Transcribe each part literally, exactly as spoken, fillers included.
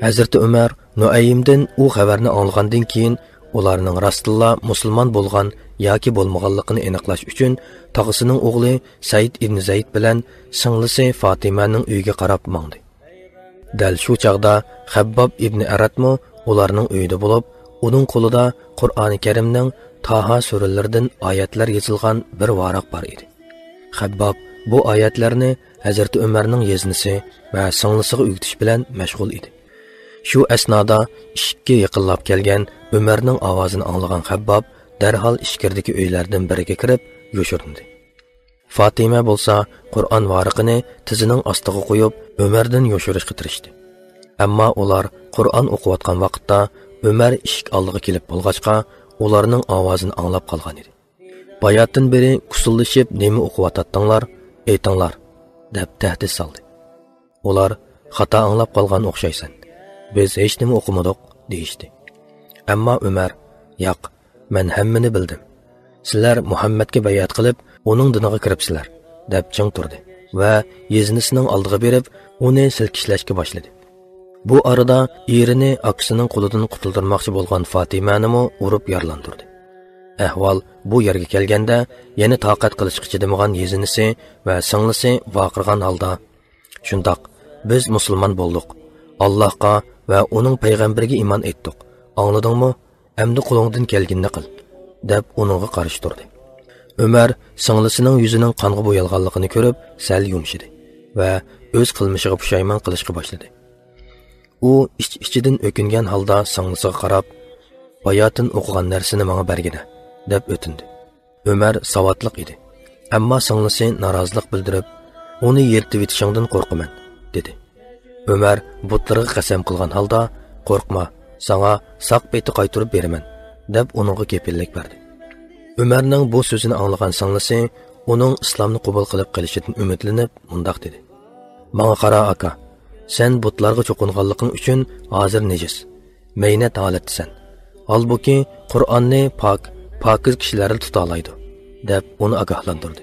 ھەزرىتى ئۆمەر نۇئەيمدىن ئۇ خەۋەرنى ئاڭلىغاندىن كېيىن، ئۇلارنىڭ راستتىنلا مۇسۇلمان بولغان ياكى بولمىغانلىقىنى ئېنىقلاش ئۈچۈن، تاغىسىنىڭ ئوغلى سەئىد ئىبنى زەيد بىلەن سىڭلىسى فاتىمەنىڭ ئۆيىگە قاراپ ماڭدى. دەل شۇ چاغدا خەبباب ئىبنى ئەرەتمۇ ئۇلارنىڭ ئۆيىدە بولۇپ، ئۇنىڭ قولىدا قۇرئانى كەرىمنىڭ تاھا سۈرىلىرىدىن ئايەتلەر يېزىلغان بىر ۋاراق بار ئىدى. خەبباب بۇ ئايەتلەرنى ھەزرىتى ئۆمەرنىڭ يېزنىسى ۋە سىڭلىسىغا ئۆگىتىش بىلەن مەشغۇل ئىدى. شۇ ئەسنادا ئىشىككە يېقىنلاپ كەلگەن ئۆمەرنىڭ ئاۋازىنى ئاڭلىغان خەبباب دەرھال ئىچكىرىدىكى ئۆيلەردىن بىرىگە كىرىپ يوشۇرۇندى. فاتىمە بولسا قۇرئان ۋارىقىنى تىزىنىڭ ئاستىغا قويۇپ، ئۆمەردىن يوشۇرۇشقا تىرىشتى. ئەمما ئۇلار قۇرئان ئوقۇۋاتقان ۋاقىتتا ئۆمەر ئىشىك ئالدىغا كېلىپ بولغاچقا، ئۇلارنىڭ ئاۋازىنى ئاڭلاپ قالغان ئىدى. باياتىن بېرى كۇسۇللىشىپ نېمە ئوقۇۋاتاتتىڭلار؟ ئېيتىڭلار، دەپ تەھدىت سالدى. ئۇلار خاتا ئاڭلاپ قالغان ئوخشايسەن. بىز ھېچنېمە ئوقۇمىدۇق، دېيىشتى. ئەمما ئۆمەر، ياق، مەن ھەممىنى بىلدىم. سىلەر مۇھەممەدكە بەيئەت قىلىپ، ئۇنىڭ دىنىغا كىرىپسىلەر، دەپ چىڭ تۇردى ۋە يېزنىسىنىڭ ئالدىغا بېرىپ، ئۇنى سىلكىشلەشكە باشلىدى. بۇ ئارىدا ئېرىنى ئاكىسىنىڭ قولىدىن قۇتۇلدۇرماقچى بولغان فاتىمەنىمۇ ئۇرۇپ يارىلاندۇردى. ئەھۋال بۇ يەرگە كەلگەندە، يەنە تاقەت قىلىشقا چىدىمىغان يېزىنىسى ۋە سىڭلىسى ۋارقىرىغان ھالدا، شۇنداق، بىز مۇسۇلمان بولدۇق. ئاللاھقا ۋە ئۇنىڭ پەيغەمبىرىگە ئىمان ئېيتتۇق. ئاڭلىدىڭمۇ؟ ئەمدى قولۇڭدىن كەلگىنىنى قىل، دەپ ئۇنىڭغا قارشى تۇردى. ئۆمەر سىڭلىسىنىڭ يۈزىنىڭ قانغا بويالغانلىقىنى كۆرۈپ سەل يۇمشىدى ۋە ئۆز قىلمىشىغا پۇشايمان قىلىشقا باشلىدى. ئۇ ئىچ-ئىچىدىن ئۆكۈنگەن ھالدا سىڭلىسىغا قاراپ، باياتىن ئوقۇغان نەرسىنى ماڭا بەرگىنە، دەپ ئۆتۈندى. ئۆمەر ساۋاتلىق ئىدى. ئەمما سىڭلىسى نارازىلىق بىلدۈرۈپ، ئۇنى يىرتىۋېتىشىڭدىن قورقىمەن، دېدى. ئۆمەر بۇتلىرىغا قەسەم قىلغان ھالدا، قورقما، ساڭا ساق پېتى قايتۇرۇپ بېرىمەن، دەپ ئۇنىڭغا كېپىللىك بەردى. ئۆمەرنىڭ بۇ سۆزىنى ئاڭلىغان سىڭلىسى ئۇنىڭ ئىسلامنى قوبۇل قىلىپ قېلىشىدىن ئۈمىدلىنىپ مۇنداق دېدى. ماڭا قارا، ئاكا، سەن بۇتلارغا چوقۇنغانلىقىڭ ئۈچۈن ھازىر نىجىس، مەينەت ھالەتتىسەن. ھالبۇكى، قۇرئاننى پاك، پاكىز كىشىلەرلا تۇتالايدۇ، دەپ ئۇنى ئاگاھلاندۇردى.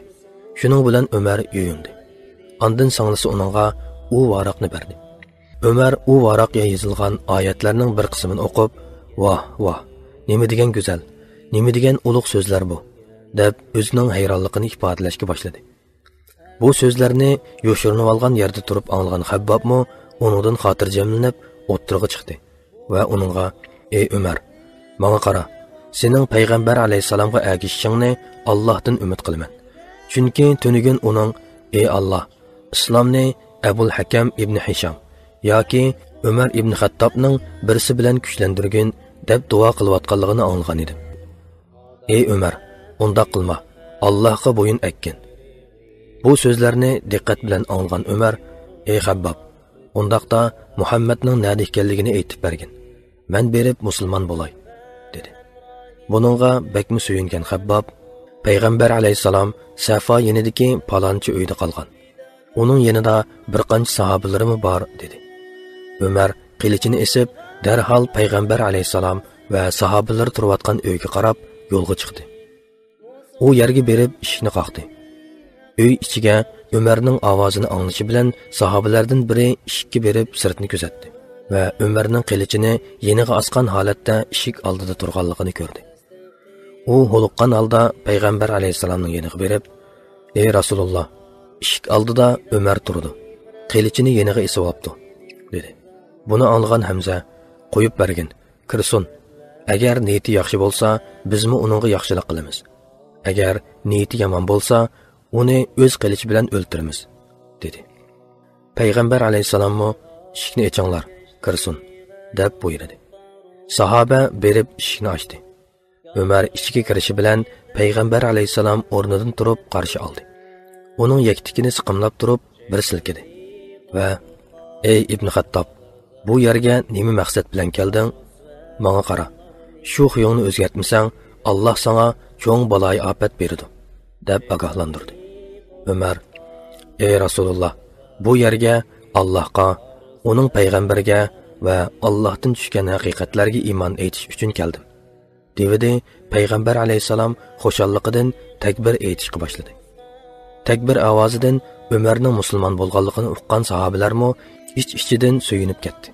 شۇنىڭ بىلەن ئۆمەر يۇيۇندى. ئاندىن سىڭلىسى ئۇنىڭغا ئۇ ۋاراقنى بەردى. ئۆمەر ئۇ ۋاراققا يېزىلغان ئايەتلەرنىڭ بىر قىسمىنى ئوقۇپ، ۋاھ، ۋاھ، نېمە دېگەن گۈزەل، نېمە دېگەن ئۇلۇغ سۆزلەر بۇ، دەپ ئۆزىنىڭ ھەيرانلىقىنى ئىپادىلەشكە باشلىدى. بۇ سۆزلەرنى يوشۇرۇنۇۋالغان يەردە تۇرۇپ ئاڭلىغان خەببابمۇ ئۇنىڭدىن خاتىرجەملىنىپ ئوتتۇرىغا چىقتى ۋە ئۇنىڭغا، ئەي ئۆمەر، ماڭا قارا، سېنىڭ پەيغەمبەر ئەلەيھىسسالامغا ئەگىشىشىڭنى ئاللاھتىن ئۈمىد قىلىمەن. چۈنكى تۈنۈگۈن ئۇنىڭ، ئەي ئاللاھ، ئىسلامنى ئەبۇل ھەكەم ئىبنى ھىشام ياكى ئۆمەر ئىبنى خەتتابنىڭ بىرسى بىلەن كۈچلەندۈرگىن، دەپ دۇئا قىلىۋاتقانلىقىنى ئاڭلىغان ئىدىم. ئەي ئۆمەر، ئۇنداق قىلما، ئاللاھقا بويۇن ئەگكىن. بۇ سۆزلەرنى دىققەت بىلەن ئاڭلىغان ئۆمەر، ئەي خەبباب، ئۇنداقتا مۇھەممەدنىڭ نەدە ئىكەنلىكىنى ئېيتىپ بەرگىن، مەن بېرىپ مۇسۇلمان بولاي، دېدى. بۇنىڭغا بەكمۇ سۆيۈنگەن خەبباب، پەيغەمبەر ئەلەيھىسسالام سەفا يېنىدىكى پالانچى ئۆيدە قالغان. ئۇنىڭ يېنىدا بىر قانچە ساھابىلىرىمۇ بار، دېدى. ئۆمەر قىلىچىنى ئېسىپ، دەرھال پەيغەمبەر ئەلەيھىسسالام ۋە ساھابىلىرى تۇرۇۋاتقان ئۆيگە قاراپ يولغا چىقتى. ئۇ يەرگە بېرىپ ئىشىكنى قاقتى. ئۆي ئىچىگە ئۆمەرنىڭ ئاۋازىنى ئاڭلىشى بىلەن ساھابىلەردىن بىرى ئىشىككە بېرىپ سىرتنى كۆزەتتى ۋە ئۆمەرنىڭ قىلىچىنى يېنىغا ئاسقان ھالەتتە ئىشىك ئالدىدا تۇرغانلىقىنى كۆردى. ئۇ ھولۇققان ھالدا پەيغەمبەر ئەلەيھىسسالامنىڭ يېنىغا بېرىپ، ئەي رەسۇلۇللا، ئىشىك ئالدىدا ئۆمەر تۇرىدۇ، قىلىچىنى يېنىغا ئېسىۋاپتۇ، دېدى. بۇنى ئاڭلىغان ھەمزە، قويۇپ بەرگىن، كىرسۇن. ئەگەر نىيىتى ياخشى بولسا، بىزمۇ ئۇنىڭغا ياخشىلىق قىلىمىز. ئەگەر نىيىتى يامان بولسا، ئۇنى ئۆز قىلىچى بىلەن ئۆلتۈرىمىز، دېدى. پەيغەمبەر ئەلەيھىسسالاممۇ، ئىشىكنى ئېچىڭلار، كىرسۇن، دەپ بۇيرۇدى. ساھابە بېرىپ ئىشىكنى ئاچتى. ئۆمەر ئىچىگە كىرىشى بىلەن پەيغەمبەر ئەلەيھىسسالام ئورنىدىن تۇرۇپ قارشى ئالدى. ئۇنىڭ يەكتىكىنى سىقىملاپ تۇرۇپ بىر سىلكىدى ۋە، ئەي ئىبنى خەتتاب، بۇ يەرگە نېمە مەقسەت بىلەن كەلدىڭ؟ ماڭا قارا، شۇ خۇيۇڭنى ئۆزگەرتمىسەڭ، ئاللاھ ساڭا چوڭ بالايىئاپەت بېرىدۇ، دەپ ئاگاھلاندۇردى. ئۆمەر، ئەي رەسۇلۇللا، بۇ يەرگە ئاللاھقا، ئۇنىڭ پەيغەمبىرىگە ۋە ئاللاھتىن چۈشكەن ھەقىقەتلەرگە ئىمان ئېيتىش ئۈچۈن كەلدىم. دېۋىدى پەيغەمبەر ئەلەيھىسسالام خۇشاللىقىدىن تەكبىر ئېيتىشقا باشلىدى. تەكبىر ئاۋازىدىن ئۆمەرنىڭ مۇسۇلمان بولغانلىقىنى ئۇققان ساھابىلەرمۇ ئىچ-ئىچىدىن سۆيۈنۈپ كەتتى.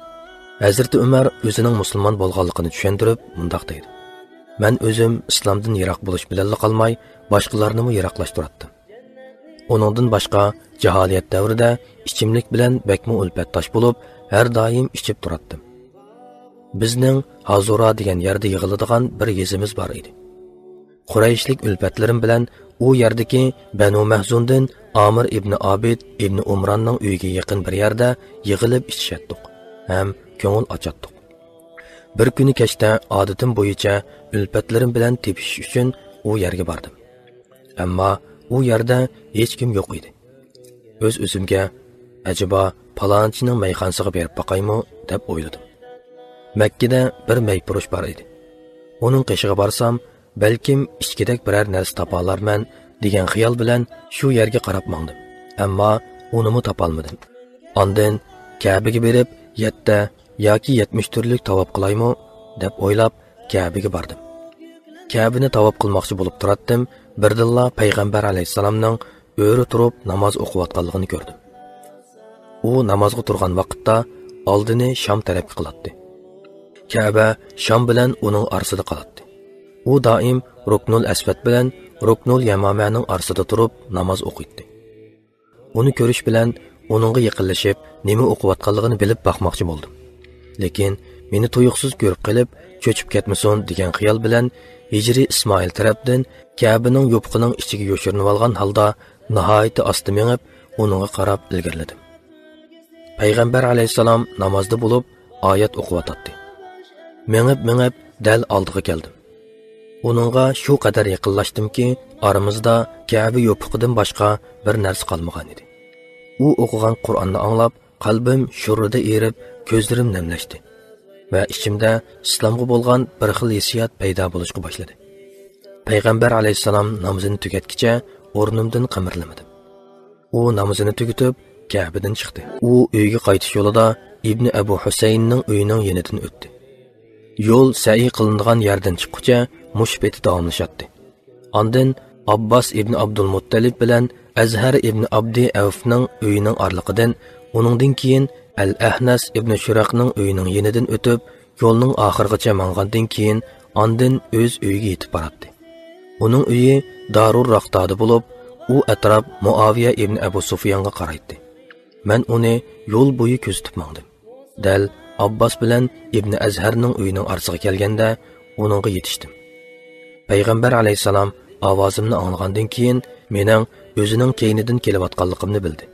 ھەزرىتى ئۆمەر ئۆزىنىڭ مۇسۇلمان بولغانلىقىنى چۈشەندۈرۈپ مۇنداق دەيدۇ: مەن ئۆزۈم ئىسلامدىن يىراق بولۇش بىلەنلا قالماي، باشقىلارنىمۇ يىراقلاشتۇراتتىم. ئۇنىڭدىن باشقا، جاھالىيەت دەۋرىدە ئىچىملىك بىلەن بەكمۇ ئۈلپەتداش بولۇپ، ھەر دائىم ئىچىپ تۇراتتىم. بىزنىڭ ھازۇرا دېگەن يەردە يىغىلىدىغان بىر يېزىمىز بار ئىدى. قۇرەيشلىك ئۈلپەتلىرىم بىلەن ئۇ يەردىكى بەنۇ مەھزۇندىن ئامىر ئىبنى ئابىد ئىبنى ئۇمراننىڭ ئۆيىگە يېقىن بىر يەردە يىغىلىپ ئىچىشەتتۇق ھەم كۆڭۈل ئاچاتتۇق. بىر كۈنى كەچتە ئادىتىم بويىچە ئۈلپەتلىرىم بىلەن تېپىشىش ئۈچۈن ئۇ يەرگە باردىم. ئەمما ئۇ يەردە ھېچكىم يوق ئىدى. ئۆز-ئۆزۈمگە، ئەجەبا پالانچىنىڭ مەيخانىسىغا بېرىپ باقايمۇ دەپ ئويلىدىم. مەككىدە بىر مەيپۇرۇش بار ئىدى. ئۇنىڭ قېشىغا بارسام، بەلكىم ئىچكىدەك بىرەر نەرسە تاپالارمەن دېگەن خىيال بىلەن شۇ يەرگە قاراپ ماڭدىم. ئەمما ئۇنىمۇ تاپالمىدىم. ئاندىن كەبىگە بېرىپ، يەتتە ياكى يەتمىش تۈرلۈك تاۋاپ قىلايمۇ دەپ ئويلاپ، كەبىگە باردىم. كەبىنى تاۋاپ قىلماقچى بولۇپ تۇراتتىم، بىردىنلا پەيغەمبەر ئەلەيھىسسالامنىڭ ئۆرە تۇرۇپ ناماز ئوقۇۋاتقانلىقىنى كۆردۈم. ئۇ نامازغا تۇرغان ۋاقىتتا ئالدىنى شام تەرەپكە قىلاتتى. كەبە شام بىلەن ئۇنىڭ ئارىسىدا قالاتتى. ئۇ دائىم رۇكنۇل ئەسۋەد بىلەن رۇكنۇل يەمامەنىڭ ئارىسىدا تۇرۇپ ناماز ئوقۇيتتى. ئۇنى كۆرۈش بىلەن ئۇنىڭغا يېقىنلىشىپ، نېمە ئوقۇۋاتقانلىقىنى بىلىپ باقماقچى بولدۇم. لېكىن مېنى تۇيۇقسىز كۆرۈپ قېلىپ، چۆچۈپ كەتمىسۇن دېگەن خىيال بىلەن ھىجرىي ئىسمائىل تەرەپتىن كەبىنىڭ يوپۇقىنىڭ ئىچىگە يوشۇرۇنۇۋالغان ھالدا ناھايىتى ئاستا مېڭىپ، ئۇنىڭغا قاراپ ئىلگىرىلىدىم. پەيغەمبەر ئەلەيھىسسالام نامازدا بولۇپ، ئايەت ئوقۇۋاتاتتى. مېڭىپ-مېڭىپ دەل ئالدىغا كەلدىم. ئۇنىڭغا شۇ قەدەر يېقىنلاشتىمكى، ئارىمىزدا كەبە يوپۇقىدىن باشقا بىر نەرسە قالمىغان ئىدى. ئۇ ئوقۇغان قۇرئاننى ئاڭلاپ، قەلبىم شۇررىدە ئېرىپ، كۆزلىرىم نەملەشتى ۋە ئىچىمدە ئىسلامغا بولغان بىر خىل ھېسسىيات پەيدا بولۇشقا باشلىدى. پەيغەمبەر ئەلەيھىسسالام نامىزىنى تۈگەتكىچە ئورنۇمدىن قىمىرلىمىدىم. ئۇ نامىزىنى تۈگىتىپ، كەبىدىن چىقتى. ئۇ ئۆيگە قايتىش يولىدا ئىبنى ئەبۇ ھۈسەيىننىڭ ئۆيىنىڭ يېنىدىن ئۆتتى. يول سەئى قىلىنىدىغان يەردىن چىققۇچە مۇشۇ پېتى داۋاملىشاتتى. ئاندىن ئابباس ئىبنى ئابدۇلمۇتتەلىپ بىلەن ئەزھەر ئىبنى ئابدى ئەۋفنىڭ ئۆيىنىڭ ئارىلىقىدىن، ئۇنىڭدىن كېيىن ئەل ئەھنەس ئىبنى شۇرەقنىڭ ئۆيىنىڭ يېنىدىن ئۆتۈپ، يولنىڭ ئاخىرىغىچە ماڭغاندىن كېيىن، ئاندىن ئۆز ئۆيىگە يېتىپ باراتتى. ئۇنىڭ ئۆيى دارۇر راقتادا بولۇپ، ئۇ ئەتراپ مۇئاۋىيە ئىبنى ئەبۇ سۇفيانغا قارايتتى. مەن ئۇنى يول بويى كۆزىتىپ ماڭدىم. دەل ئابباس بىلەن ئىبنى ئەزھەرنىڭ ئۆيىنىڭ ئارىسىغا كەلگەندە، ئۇنىڭغا يېتىشتىم. پەيغەمبەر ئەلەيھىسسالام ئاۋازىمنى ئاڭلىغاندىن كېيىن، مېنىڭ ئۆزىنىڭ كەينىدىن كېلىۋاتقانلىقىمنى بىلدى.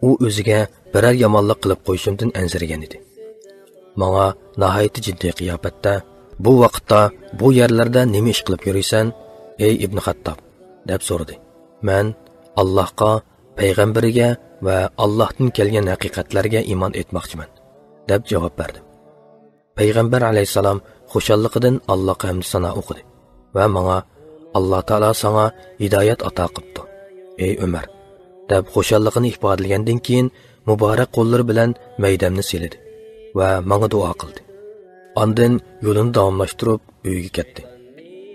ئۇ ئۆزىگە بىرەر يامانلىق قىلىپ قويۇشۇمدىن ئەنسىرىگەن ئىدى. ماڭا ناھايىتى جىددىي قىياپەتتە، «بۇ ۋاقىتتا بۇ يەرلەردە نېمە ئىش قىلىپ يۈرىسەن، ئەي ئىبنى خەتتاب؟» دەپ سورىدى. مەن، «ئاللاھقا، پەيغەمبىرىگە ۋە ئاللاھتىن كەلگەن ھەقىقەتلەرگە ئىمان ئېيتماقچىمەن» دەپ جاۋاب بەردىم. پەيغەمبەر ئەلەيھىسسالام خۇشاللىقىدىن ئاللاھقا ھەمدۇ سانا ئوقۇدى ۋە ماڭا، «ئاللا تائالا ساڭا ھىدايەت ئاتا قىپتۇ، ئەي ئۆمەر» دەپ خۇشاللىقىنى ئىپادىلىگەندىن كېيىن، مۇبارەك قوللىرى بىلەن مەيدەمنى سىيلىدى ۋە ماڭا دۇئا قىلدى. ئاندىن يولىنى داۋاملاشتۇرۇپ ئۆيىگە كەتتى.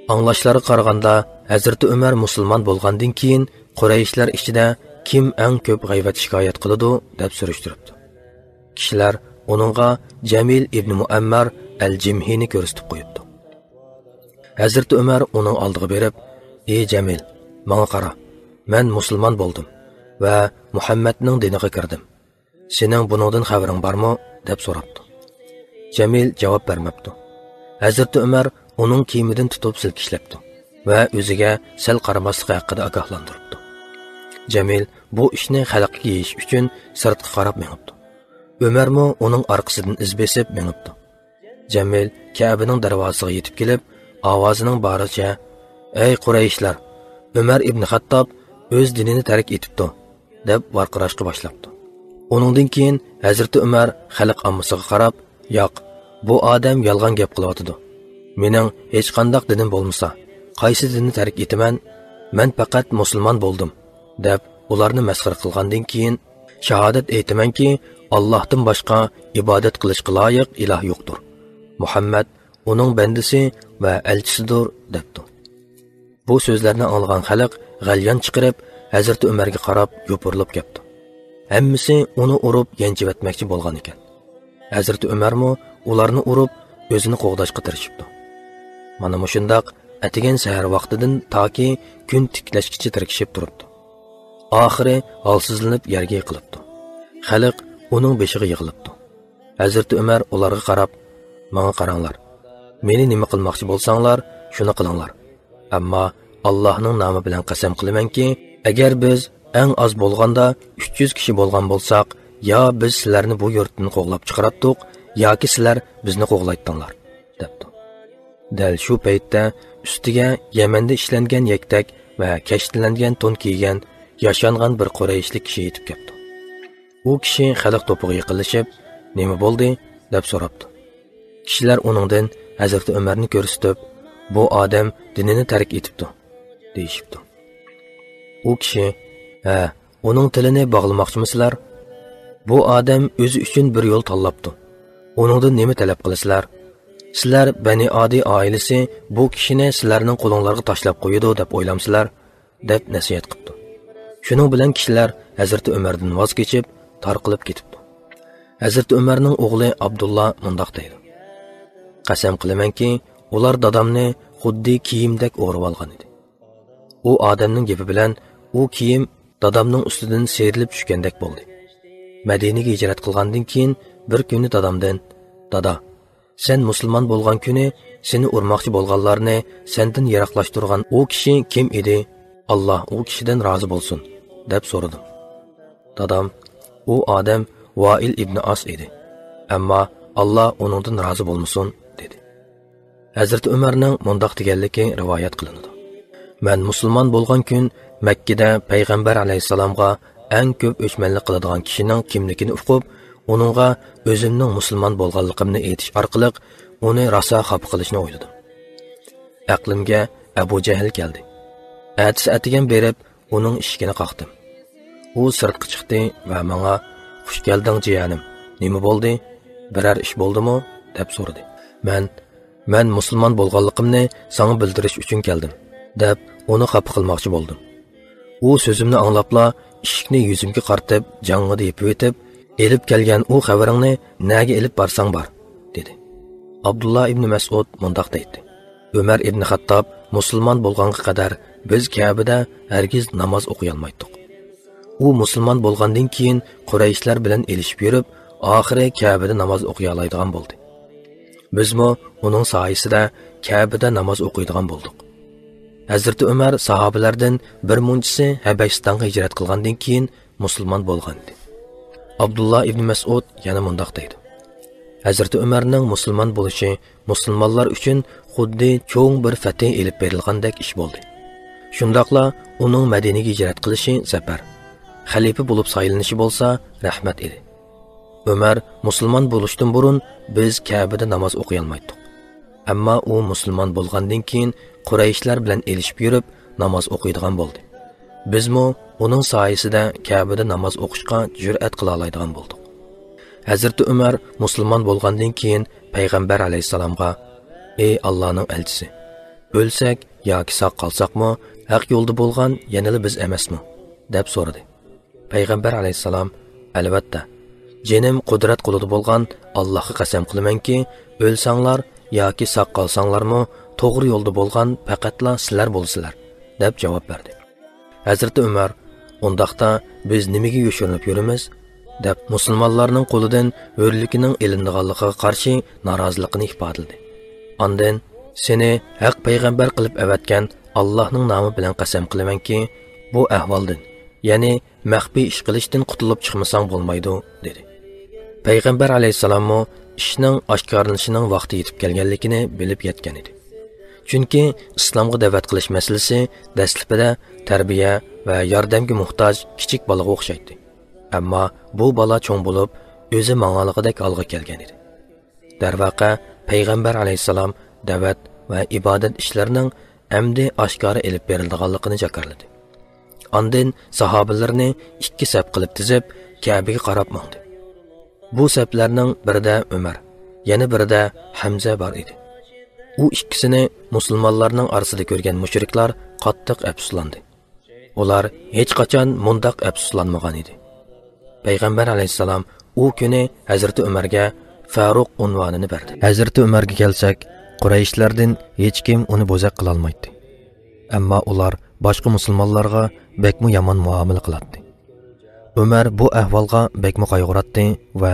ئاڭلاشلارغا قارىغاندا، ھەزرىتى ئۆمەر مۇسۇلمان بولغاندىن كېيىن قۇرەيشلەر ئىچىدە كىم ئەڭ كۆپ غەيۋەت شىكايەت قىلىدۇ دەپ سۈرۈشتۈرۈپتۇ. كىشىلەر ئۇنىڭغا جەمىل ئىبنى مۇئەممەر ئەل جىمھىنى كۆرسىتىپ قويۇپتۇ. ھەزرىتى ئۆمەر ئۇنىڭ ئالدىغا بېرىپ، «ئى جەمىل، ماڭا قارا، مەن مۇسۇلمان بولدۇم ۋە مۇھەممەدنىڭ دىنىغا كىردىم. سېنىڭ بۇنىڭدىن خەۋىرىڭ بارمۇ؟» دەپ سوراپتۇ. جەمىل جاۋاب بەرمەپتۇ. ھەزرىتى ئۆمەر ئۇنىڭ كىيىمىدىن تۇتۇپ سىلكىشلەپتۇ ۋە ئۆزىگە سەل قارىماسلىقى ھەققىدە ئاگاھلاندۇرۇپتۇ. جەمىل بۇ ئىشنى خەلققە يېيىش ئۈچۈن سىرتقا قاراپ مېڭىپتۇ. ئۆمەرمۇ ئۇنىڭ ئارقىسىدىن ئىز بېسىپ مېڭىپتۇ. جەمىل كەبىنىڭ دەرۋازىسىغا يېتىپ كېلىپ، ئاۋازىنىڭ بارىچە، «ئەي قۇرەيشلەر، ئۆمەر ئىبنى خەتتاب ئۆز دىنىنى تەرك ئېتىپتۇ» دەپ ۋارقىراشقا باشلاپتۇ. ئۇنىڭدىن كېيىن ھەزرىتى ئۆمەر خەلق ئاممىسىغا قاراپ، «ياق، بۇ ئادەم يالغان گەپ قىلىۋاتىدۇ. مېنىڭ ھېچقانداق دىنىم بولمىسا، قايسى دىننى تەرك ئېتىمەن؟ مەن پەقەت مۇسۇلمان بولدۇم» دەپ ئۇلارنى مەسخىرە قىلغاندىن كېيىن، «شاھادەت ئېيتىمەنكى، ئاللاھتىن باشقا ئىبادەت قىلىشقا لايىق ئىلاھ يوقتۇر. مۇھەممەد ئۇنىڭ بەندىسى ۋە ئەلچىسىدۇر» دەپتۇ. بۇ سۆزلەرنى ئاڭلىغان خەلق غەليان چىقىرىپ، ھەزرىتى ئۆمەرگە قاراپ يوپۇرۇلۇپ كەپتۇ. ھەممىسى ئۇنى ئۇرۇپ يانچىۋەتمەكچى بولغان ئىكەن. ھەزرىتى ئۆمەرمۇ ئۇلارنى ئۇرۇپ، ئۆزىنى قوغداشقا تىرىشىپتۇ. مانا مۇشۇنداق ئەتىگەن سەھەر ۋاقتىدىن تاكى كۈن تىكلەشكىچە تىركىشىپ تۇرۇپتۇ. ئاخىرى ھالسىزلىنىپ يەرگە يىقىلىپتۇ. خەلق ئۇنىڭ بېشىغا يىغىلىپتۇ. ھەزرىتى ئۆمەر ئۇلارغا قاراپ، ماڭا قاراڭلار. مېنى نېمە قىلماقچى بولساڭلار، شۇنى قىلىڭلار. ئەمما ئاللاھنىڭ نامى بىلەن قەسەم قىلىمەنكى، ئەگەر بىز ئەڭ ئاز بولغاندا ئۈچ يۈز كىشى بولغان بولساق، يا بىز سىلەرنى بۇ يۇرتتىن قوغلاپ چىقىراتتۇق، ياكى سىلەر بىزنى قوغلايتتىڭلار، دەپتۇ. دەل شۇ پەيتتە ئۈستىگە يەمەندە ئىشلەنگەن يەكتەك ۋە كەشتىلەنگەن تون كىيگەن ياشانغان بىر قۇرەيشلىك كىشى يېتىپ كەپتۇ. ئۇ كىشى خەلق توپىغا يېقىنلىشىپ، نېمە بولدى؟ دەپ سوراپتۇ. كىشىلەر ئۇنىڭدىن ھەزرىتى ئۆمەرنى كۆرسىتىپ، بۇ ئادەم دىنىنى تەرك ئېتىپتۇ، دېيىشىپتۇ. ئۇ كىشى، ھە، ئۇنىڭ تىلىنى باغلىماقچىمۇ سىلەر؟ بۇ ئادەم ئۆزى ئۈچۈن بىر يول تاللاپتۇ. ئۇنىڭدىن نېمە تەلەپ قىلىسىلەر؟ سىلەر بەنى ئادى ئائىلىسى بۇ كىشىنى سىلەرنىڭ قولۇڭلارغا تاشلاپ قويىدۇ دەپ ئويلامسىلەر؟ دەپ نەسىھەت قىپتۇ. شۇنىڭ بىلەن كىشىلەر ھەزرىتى ئۆمەردىن ۋاز كېچىپ، تارقىلىپ كېتىپتۇ. ھەزرىتى ئۆمەرنىڭ ئوغلى ئابدۇللا مۇنداق دەيدۇ، قەسەم قىلىمەنكى، ئۇلار دادامنى خۇددى كىيىمدەك ئورىۋالغان ئىدى. ئۇ ئادەمنىڭ گېپى بىلەن ئۇ كىيىم دادامنىڭ ئۈستىدىن سىيرىلىپ چۈشكەندەك بولدى. مەدىنىگە ھىجرەت قىلغاندىن كېيىن بىر كۈنى دادامدىن، دادا، سەن مۇسۇلمان بولغان كۈنى سېنى ئۇرماقچى بولغانلارنى سەندىن يىراقلاشتۇرغان ئۇ كىشى كىم ئىدى؟ ئاللا ئۇ كىشىدىن رازى بولسۇن، دەپ سورىدىم. دادام، ئۇ ئادەم ۋائىل ئىبنى ئاس ئىدى. ئەمما ئاللا ئۇنىڭدىن رازى بولمىسۇن، دېدى. ھەزرىتى ئۆمەرنىڭ مۇنداق دېگەنلىكى رىۋايەت قىلىنىدۇ. مەن مۇسۇلمان بولغان كۈن مەككىدە پەيغەمبەر ئەلەيھىسسالامغا ئەڭ كۆپ ئۆچمەنلىك قىلىدىغان كىشىنىڭ كىملىكىنى ئۇقۇپ، ئۇنىڭغا ئۆزۈمنىڭ مۇسۇلمان بولغانلىقىمنى ئېيتىش ئارقىلىق ئۇنى راسا خاپا قىلىشنى ئويلىدىم. ئەقلىمگە ئەبۇ جەھىل كەلدى. ئەتىسى ئەتىگەن بېرىپ، ئۇنىڭ ئىشىكىنى قاقتىم. ئۇ سىرتقا چىقتى ۋە ماڭا، «خۇش كەلدىڭ، جىيەنىم. نېمە بولدى؟ بىرەر ئىش بولدىمۇ؟» دەپ سورىدى. مەن، «مەن مۇسۇلمان بولغانلىقىمنى ساڭا بىلدۈرۈش ئۈچۈن كەلدىم» دەپ، ئۇنى خاپا قىلماقچى بولدۇم. ئۇ سۆزۈمنى ئاڭلاپلا، ئىشىكنى يۈزۈمگە قارىتىپ، جاڭڭىدە يېپىۋېتىپ، «ئېلىپ كەلگەن ئۇ خەۋىرىڭنى نەگە ئېلىپ بارساڭ بار» دېدى. ئابدۇللا ئىبنى مەسئۇد مۇنداق دەيتتى، «ئۆمەر ئىبنى خەتتاب مۇسۇلمان بولغانغا قەدەر بىز كەبىدە ھەرگىز ناماز ئوقۇيالمايتتۇق. ئۇ مۇسۇلمان بولغاندىن كېيىن قۇرەيشلەر بىلەن ئېلىشىپ يۈرۈپ، ئاخىرى كەبىدە ناماز ئوقۇيالايدىغان بولدى. بىزمۇ ئۇنىڭ سايىسىدە كەبىدە ناماز ئوقۇيدىغان بولدۇق.» ھەزرىتى ئۆمەر ساھابىلەردىن بىر مۇنچىسى ھەبەشىستانغا ھىجرەت قىلغاندىن كېيىن مۇسۇلمان بولغان ئىدى. ئابدۇللا ئىبنى مەسئۇد يەنە مۇنداق دەيدۇ، ھەزرىتى ئۆمەرنىڭ مۇسۇلمان بولۇشى مۇسۇلمانلار ئۈچۈن خۇددى چوڭ بىر فەتھى ئېلىپ بېرىلغاندەك ئىش بولدى. شۇنداقلا ئۇنىڭ مەدىنىگە ھىجرەت قىلىشى زەپەر، خەلىپە بولۇپ سايلىنىشى بولسا رەھمەت ئىدى. ئۆمەر مۇسۇلمان بولۇشتىن بۇرۇن بىز كەبىدە ناماز ئوقۇيالمايتتۇق. ئەمما ئۇ مۇسۇلمان بولغاندىن كېيىن قۇرەيشلەر بىلەن ئېلىشىپ يۈرۈپ ناماز ئوقۇيدىغان بولدى. بىزمۇ ئۇنىڭ سايىسىدە كەبىدە ناماز ئوقۇشقا جۈرئەت قىلالايدىغان بولدۇق. ھەزرىتى ئۆمەر مۇسۇلمان بولغاندىن كېيىن پەيغەمبەر ئەلەيھىسسالامغا، «ئەي ئاللانىڭ ئەلچىسى، ئۆلسەك ياكى ساق قالساقمۇ، ھەق يولدا بولغان يەنىلا بىز ئەمەسمۇ؟» دەپ سورىدى. پەيغەمبەر ئەلەيھىسسالام، «ئەلۋەتتە، جېنىم قۇدرەت قولىدا بولغان ئاللاھقا قەسەم قىلىمەنكى، ئۆلسەڭلار ياكى ساق قالساڭلارمۇ توغرا يولدا بولغان پەقەتلا سىلەر بولىسىلەر» دەپ جاۋاب بەردى. ھەزرىتى ئۆمەر، «ئۇنداقتا بىز نېمىگە يوشۇرۇنۇپ يۈرىمىز؟» دەپ، مۇسۇلمانلارنىڭ قولىدىن ھۆرلۈكىنىڭ ئېلىنىدىغانلىقىغا قارشى نارازىلىقىنى ئىپادىلىدى. ئاندىن، «سېنى ھەق پەيغەمبەر قىلىپ ئەۋەتكەن ئاللاھنىڭ نامى بىلەن قەسەم قىلىمەنكى، بۇ ئەھۋالدىن، يەنى مەخپىي ئىش قىلىشتىن قۇتۇلۇپ چىقمىساڭ بولمايدۇ» دېدى. پەيغەمبەر ئەلەيھىسسالاممۇ ئىشنىڭ ئاشكارىلىنىشىنىڭ ۋاقتى يېتىپ كەلگەنلىكىنى بىلىپ يەتكەن ئىدى. چۈنكى ئىسلامغا دەۋەت قىلىش مەسىلىسى دەسلىپىدە تەربىيە ۋە ياردەمگە موھتاج كىچىك بالىغا ئوخشايتتى. ئەمما بۇ بالا چوڭ بولۇپ، ئۆزى ماڭالىغۇدەك ھالغا كەلگەن ئىدى. دەرۋەقە، پەيغەمبەر ئەلەيھىسسالام دەۋەت ۋە ئىبادەت ئىشلىرىنىڭ ئەمدى ئاشكارا ئېلىپ بېرىلىدىغانلىقىنى جاكارلىدى. ئاندىن ساھابىلىرىنى ئىككى سەپ قىلىپ تىزىپ، كەبىگە قاراپ ماڭدى. بۇ سەپلەرنىڭ بىرىدە ئۆمەر، يەنە بىرىدە ھەمزە بار ئىدى. ئۇ ئىككىسىنى مۇسۇلمانلارنىڭ ئارىسىدا كۆرگەن مۇشرىكلار قاتتىق ئەپسۇسلاندى. ئۇلار ھېچقاچان مۇنداق ئەپسۇسلانمىغان ئىدى. پەيغەمبەر ئەلەيھىسسالام ئۇ كۈنى ھەزرىتى ئۆمەرگە، فاروق ئۇنۋانىنى بەردى. ھەزرىتى ئۆمەرگە كەلسەك، قۇرەيشلەردىن ھېچكىم ئۇنى بوزەك قىلالمايتتى. ئەمما ئۇلار باشقا مۇسۇلمانلارغا بەكمۇ يامان مۇئامىلە قىلاتتى. ئۆمەر بۇ ئەھۋالغا بەكمۇ قايغۇراتتى ۋە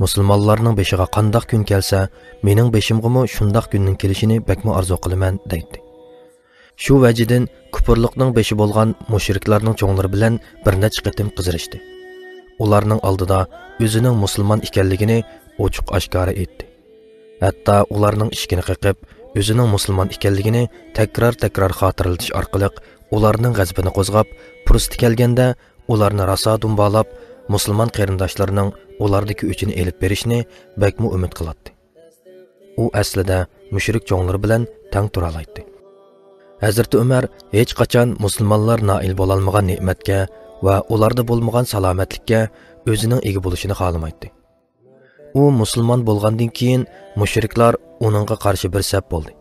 مۇسۇلمانلارنىڭ بېشىغا قانداق كۈن كەلسە، مېنىڭ بېشىمغىمۇ شۇنداق كۈننىڭ كېلىشىنى بەكمۇ ئارزۇ قىلىمەن، دەيتتى. شۇ ۋەجىدىن كۇپۇرلۇقنىڭ بېشى بولغان مۇشرىكلارنىڭ چوڭلىرى بىلەن بىر نەچچە قېتىم قىزىرىشتى. ئۇلارنىڭ ئالدىدا ئۆزىنىڭ مۇسۇلمان ئىكەنلىكىنى ئوچۇق ئاشكارا ئېيتتى. ھەتتا ئۇلارنىڭ ئىشىكىنى قېقىپ، ئۆزىنىڭ مۇسۇلمان ئىكەنلىكىنى تەكرار-تەكرار خاتىرىلىتىش ئارقىلىق ئۇلارنىڭ غەزىپىنى قوزغاپ، پۇرسىتى كەلگەندە ئۇلارنى راسا دۇمبالاپ، مۇسۇلمان قېرىنداشلىرىنىڭ ئۇلاردىكى ئۆچىنى ئېلىپ بېرىشىنى بەكمۇ ئۈمىد قىلاتتى. ئۇ ئەسلىدە مۇشرىك چوڭلىرى بىلەن تەڭ تۇرالايتتى. ھەزرىتى ئۆمەر ھېچقاچان مۇسۇلمانلار نائىل بولالمىغان نېمەتكە ۋە ئۇلاردا بولمىغان سالامەتلىككە ئۆزىنىڭ ئىگە بولۇشىنى خالىمايتتى. ئۇ مۇسۇلمان بولغاندىن كېيىن مۇشرىكلار ئۇنىڭغا قارشى بىر سەپ بولدى.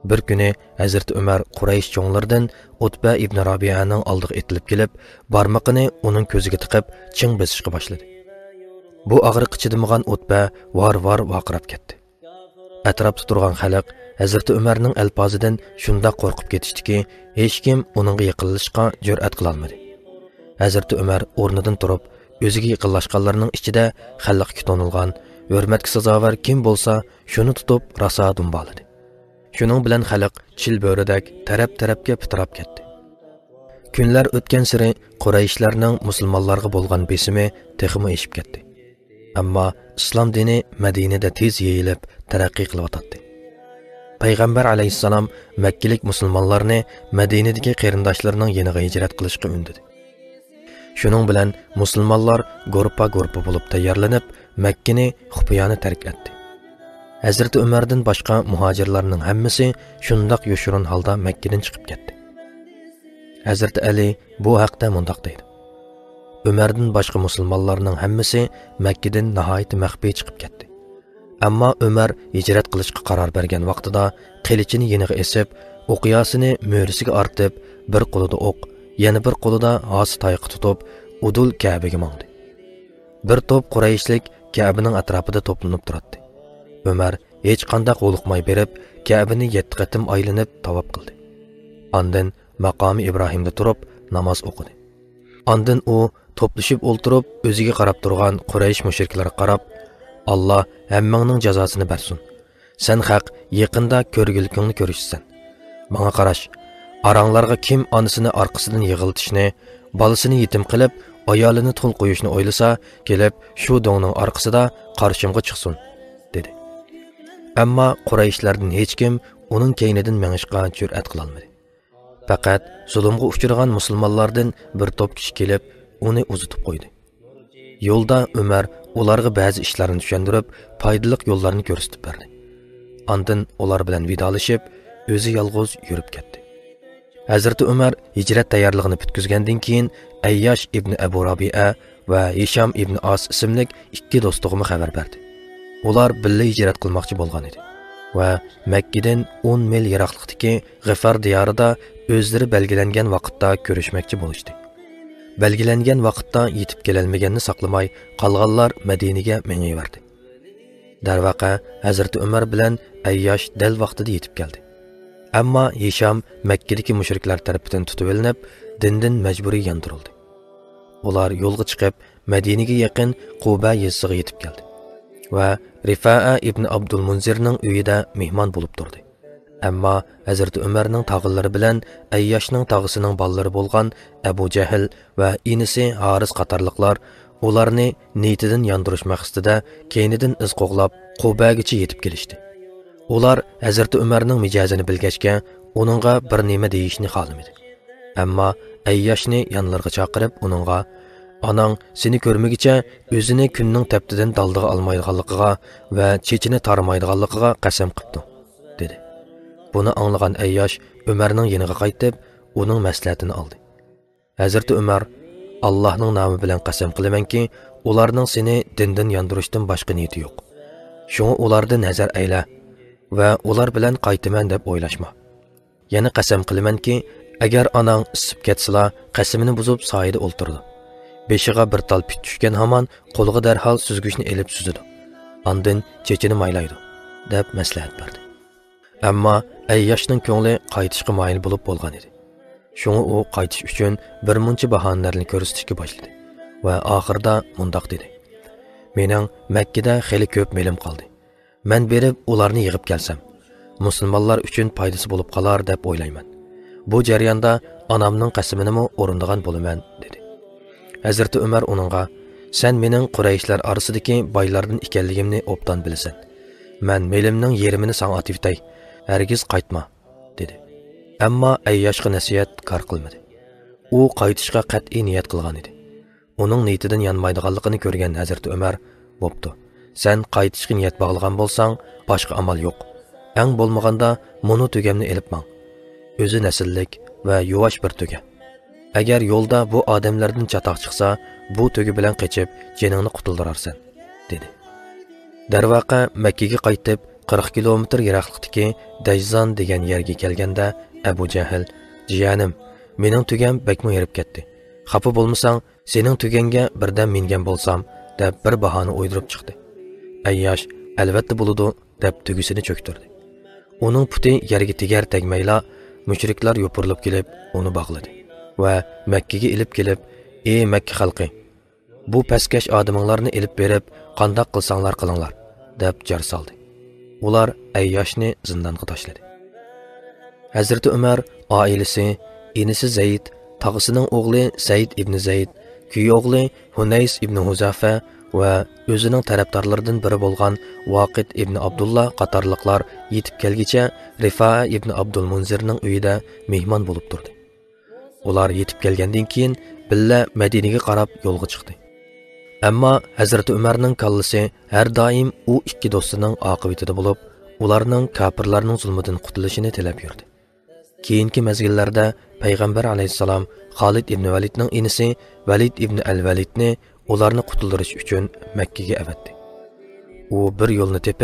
بىر كۈنى ھەزرىتى ئۆمەر قۇرەيش چوڭلىرىدىن ئۇتبە ئىبنى رابىئەنىڭ ئالدىغا ئېتىلىپ كېلىپ، بارمىقىنى ئۇنىڭ كۆزىگە تىقىپ، چىڭ بېسىشقا باشلىدى. بۇ ئاغرىققا چىدىمىغان ئۇتبە ۋار-ۋار ۋارقىراپ كەتتى. ئەتراپتا تۇرغان خەلق ھەزرىتى ئۆمەرنىڭ ئەلپازىدىن شۇنداق قورقۇپ كېتىشتىكى، ھېچكىم ئۇنىڭغا يېقىنلىشىشقا جۈرئەت قىلالمىدى. ھەزرىتى ئۆمەر ئورنىدىن تۇرۇپ، ئۆزىگە يېقىنلاشقانلارنىڭ ئىچىدە خەلققە تونۇلغان، ھۆرمەتكە سازاۋەر كىم بولسا، شۇنى تۇتۇپ راسا دۇمبالىدى. شۇنىڭ بىلەن خەلق چىل بۆرىدەك تەرەپ-تەرەپكە پىتىراپ كەتتى. كۈنلەر ئۆتكەنسېرى قۇرەيشلەرنىڭ مۇسۇلمانلارغا بولغان بېسىمى تېخىمۇ ئېشىپ كەتتى. ئەمما ئىسلام دىنى مەدىنىدە تېز يېيىلىپ، تەرەققىي قىلىۋاتاتتى. پەيغەمبەر ئەلەيھىسسالام مەككىلىك مۇسۇلمانلارنى مەدىنىدىكى قېرىنداشلىرىنىڭ يېنىغا ھىجرەت قىلىشقا ئۈندىدى. شۇنىڭ بىلەن مۇسۇلمانلار گۇرۇپپا-گۇرۇپپا بولۇپ تەييارلىنىپ، مەككىنى خۇپىيانە تەرك ئەتتى. ھەزرىتى ئۆمەردىن باشقا مۇھاجىرلارنىڭ ھەممىسى شۇنداق يوشۇرۇن ھالدا مەككىدىن چىقىپ كەتتى. ھەزرىتى ئەلى بۇ ھەقتە مۇنداق دەيدۇ: ئۆمەردىن باشقا مۇسۇلمانلارنىڭ ھەممىسى مەككىدىن ناھايىتى مەخپىي چىقىپ كەتتى. ئەمما ئۆمەر ھىجرەت قىلىشقا قارار بەرگەن ۋاقتىدا قىلىچىنى يېنىغا ئېسىپ، ئوقياسىنى مۈرىسىگە ئارتىپ، بىر قولىدا ئوق، يەنە بىر قولىدا ھاسا تايىقى تۇتۇپ، ئۇدۇل كەبىگە ماڭدى. بىر توپ قۇرەيشلىك كەبىنىڭ ئەتراپىدا توپلىنىپ تۇراتتى. ئۆمەر ھېچقانداق ھولۇقماي بېرىپ، كەبىنى يەتتە قېتىم ئايلىنىپ تاۋاپ قىلدى. ئاندىن ماقامى ئىبراھىمدا تۇرۇپ ناماز ئوقۇدى. ئاندىن ئۇ توپلىشىپ ئولتۇرۇپ، ئۆزىگە قاراپ تۇرغان قۇرەيش مۇشرىكلىرىغا قاراپ، «ئاللا ھەممىڭنىڭ جازاسىنى بەرسۇن. سەن ھەق، يېقىندا كۆرگۈلۈكۈڭنى كۆرۈشىسەن. ماڭا قاراش، ئاراڭلارغا كىم ئانىسىنى ئارقىسىدىن يىغلىتىشنى، بالىسىنى يېتىم قىلىپ، ئايالىنى تۇل قويۇشنى ئويلىسا، كېلىپ شۇ دۆڭنىڭ ئارقىسىدا قارشىمغا چىقسۇن» دېدى. ئەمما قۇرەيشلەردىن ھېچكىم ئۇنىڭ كەينىدىن مېڭىشقا جۈرئەت قىلالمىدى. پەقەت زۇلۇمغا ئۇچرىغان مۇسۇلمانلاردىن بىر توپ كىشى كېلىپ، ئۇنى ئۇزىتىپ قويدى. يولدا ئۆمەر ئۇلارغا بەزى ئىشلارنى چۈشەندۈرۈپ، پايدىلىق يوللارنى كۆرسىتىپ بەردى. ئاندىن ئۇلار بىلەن ۋىدالىشىپ، ئۆزى يالغۇز يۈرۈپ كەتتى. ھەزرىتى ئۆمەر ھىجرەت تەييارلىقىنى پۈتكۈزگەندىن كېيىن، ئەيياش ئىبنى ئەبۇ رابىئە ۋە ھىشام ئىبنى ئاس ئىسىملىك ئىككى دوستىغىمۇ خەۋەر بەردى. ئۇلار بىللە ھىجرەت قىلماقچى بولغان ئىدى ۋە مەككىدىن ئون مىل يىراقلىقتىكى غىفار دىيارىدا ئۆزلىرى بەلگىلەنگەن ۋاقىتتا كۆرۈشمەكچى بولۇشتى. بەلگىلەنگەن ۋاقىتتا يېتىپ كېلەلمىگەننى ساقلىماي، قالغانلار مەدىنىگە مېڭىۋەردى. دەرۋەقە، ھەزرىتى ئۆمەر بىلەن ئەيياش دەل ۋاقتىدا يېتىپ كەلدى. ئەمما ھىشام مەككىدىكى مۇشرىكلار تەرىپىدىن تۇتۇۋېلىنىپ، دىندىن مەجبۇرىي ياندۇرۇلدى. ئۇلار يولغا چىقىپ، مەدىنىگە يېقىن قۇبە يېزىسىغا يېتىپ كەلدى ۋە رىفائە ئىبنى ئابدۇلمۇنزىرنىڭ ئۆيىدە مېھمان بولۇپ تۇردى. ئەمما ھەزرىتى ئۆمەرنىڭ تاغىلىرى بىلەن ئەيياشنىڭ تاغىسىنىڭ بالىلىرى بولغان ئەبۇ جەھىل ۋە ئىنىسى ھارىس قاتارلىقلار ئۇلارنى نىيىتىدىن ياندۇرۇش مەقسىتىدە كەينىدىن ئىز قوغلاپ، قۇبەگىچە يېتىپ كېلىشتى. ئۇلار ھەزرىتى ئۆمەرنىڭ مىجەزىنى بىلگەچكە، ئۇنىڭغا بىر نېمە دېيىشنى خالىمىدى. ئەمما ئەيياشنى يانلىرىغا چاقىرىپ، ئۇنىڭغا، «ئاناڭ سېنى كۆرمىگۈچە ئۆزىنى كۈننىڭ تەپتىدىن دالدىغا ئالمايدىغانلىقىغا ۋە چېچىنى تارىمايدىغانلىقىغا قەسەم قىپتۇ» دېدى. بۇنى ئاڭلىغان ئەيياش ئۆمەرنىڭ يېنىغا قايتىپ، ئۇنىڭ مەسلىھەتىنى ئالدى. ھەزرىتى ئۆمەر، «ئاللاھنىڭ نامى بىلەن قەسەم قىلىمەنكى، ئۇلارنىڭ سېنى دىندىن ياندۇرۇشتىن باشقا نىيىتى يوق. شۇڭا ئۇلاردىن ھەزەر ئەيلە ۋە ئۇلار بىلەن قايتىمەن دەپ ئويلاشما. يەنە قەسەم قىلىمەنكى، ئەگەر ئاناڭ ئىسسىپ كەتسىلا، قەسىمىنى بۇزۇپ سايىدا ئولتۇرىدۇ. بېشىغا بىر تال پىت چۈشكەن ھامان قولىغا دەرھال سۈزگۈچنى ئېلىپ سۈزىدۇ. ئاندىن چېچىنى مايلايدۇ، دەپ مەسلىھەت بەردى. ئەمما ئەيياشنىڭ كۆڭلى قايتىشقا مايىل بولۇپ بولغان ئىدى. شۇڭا ئۇ قايتىش ئۈچۈن بىر مۇنچە باھانىلەرنى كۆرسىتىشكە باشلىدى ۋە ئاخىرىدا مۇنداق دېدى: «مېنىڭ مەككىدە خېلى كۆپ مېلىم قالدى. مەن بېرىپ ئۇلارنى يىغىپ كەلسەم، مۇسۇلمانلار ئۈچۈن پايدىسى بولۇپ قالار دەپ ئويلايمەن. بۇ جەرياندا ئانامنىڭ قەسىمىنىمۇ ئورۇندىغان بولىمەن» دېدى. ھەزرىتى ئۆمەر ئۇنىڭغا: «سەن مېنىڭ قۇرەيشلەر ئارىسىدىكى بايلاردىن ئىكەنلىكىمنى ئوبدان بىلىسەن. مەن مېلىمنىڭ يېرىمىنى ساڭا ئاتىۋېتەي، ھەرگىز قايتما» دېدى. ئەمما ئەيياشقا نەسىھەت كار قىلمىدى. ئۇ قايتىشقا قەتئىي نىيەت قىلغان ئىدى. ئۇنىڭ نىيىتىدىن يانمايدىغانلىقىنى كۆرگەن ھەزرىتى ئۆمەر: «بوپتۇ، سەن قايتىشقا نىيەت باغلىغان بولساڭ، باشقا ئامال يوق. ئەڭ بولمىغاندا مۇنۇ تۆگەمنى ئېلىپ ماڭ. ئۆزى نەسىللىك ۋە يۇۋاش بىر تۆگە. ئەگەر يولدا بۇ ئادەملەردىن چاتاق چىقسا، بۇ تۆگە بىلەن قېچىپ جېنىڭنى قۇتۇلدۇرارسەن» دېدى. دەرۋەقە، مەككىگە قايتىپ، قىرىق كىلومېتىر يىراقلىقتىكى دەيزان دېگەن يەرگە كەلگەندە، ئەبۇ جەھىل: «جىيەنىم، مېنىڭ تۆگەم بەكمۇ ھېرىپ كەتتى. خاپا بولمىساڭ، سېنىڭ تۆگەڭگە بىردەم مىنگەن بولسام» دەپ بىر باھانە ئويدۇرۇپ چىقتى. ئەيياش: «ئەلۋەتتە بولىدۇ» دەپ تۆگىسىنى چۆكتۈردى. ئۇنىڭ پۇتى يەرگە تېگەر تەگمەيلا، مۇشرىكلار يوپۇرۇلۇپ كېلىپ ئۇنى باغلىدى ۋە مەككىگە ئېلىپ كېلىپ: «ئى مەككە خەلقى! بۇ پەسكەش ئادىمىڭلارنى ئېلىپ بېرىپ، قانداق قىلساڭلار قىلىڭلار» دەپ جار سالدى. ئۇلار ئەيياشنى زىندانغا تاشلىدى. ھەزرىتى ئۆمەر ئائىلىسى، ئىنىسى زەيد، تاغىسىنىڭ ئوغلى سەيىد ئىبنى زەيد، كۈيئوغلى ھۇنەيس ئىبنى ھۇزافە ۋە ئۆزىنىڭ تەرەپدارلىرىدىن بىرى بولغان ۋاقىت ئىبنى ئابدۇللا قاتارلىقلار يېتىپ كەلگىچە، رىفائە ئىبنى ئابدۇلمۇنزىرنىڭ ئۆيىدە مېھمان بولۇپ تۇردى. ئۇلار يېتىپ كەلگەندىن كېيىن، بىللە مەدىنىگە قاراپ يولغا چىقتى. ئەمما ھەزرىتى ئۆمەرنىڭ كاللىسى ھەر دائىم ئۇ ئىككى دوستىنىڭ ئاقىۋىتىدە بولۇپ، ئۇلارنىڭ كاپىرلارنىڭ زۇلمىدىن قۇتۇلۇشىنى تىلەپ يۈردى. كېيىنكى مەزگىللەردە پەيغەمبەر ئەلەيھىسسالام خالىد ئىبنى ۋەلىدنىڭ ئىنىسى ۋەلىد ئىبنى ئەل ۋەلىدنى ئۇلارنى قۇتۇلدۇرۇش ئۈچۈن مەككىگە ئەۋەتتى. ئۇ بىر يولنى تېپىپ،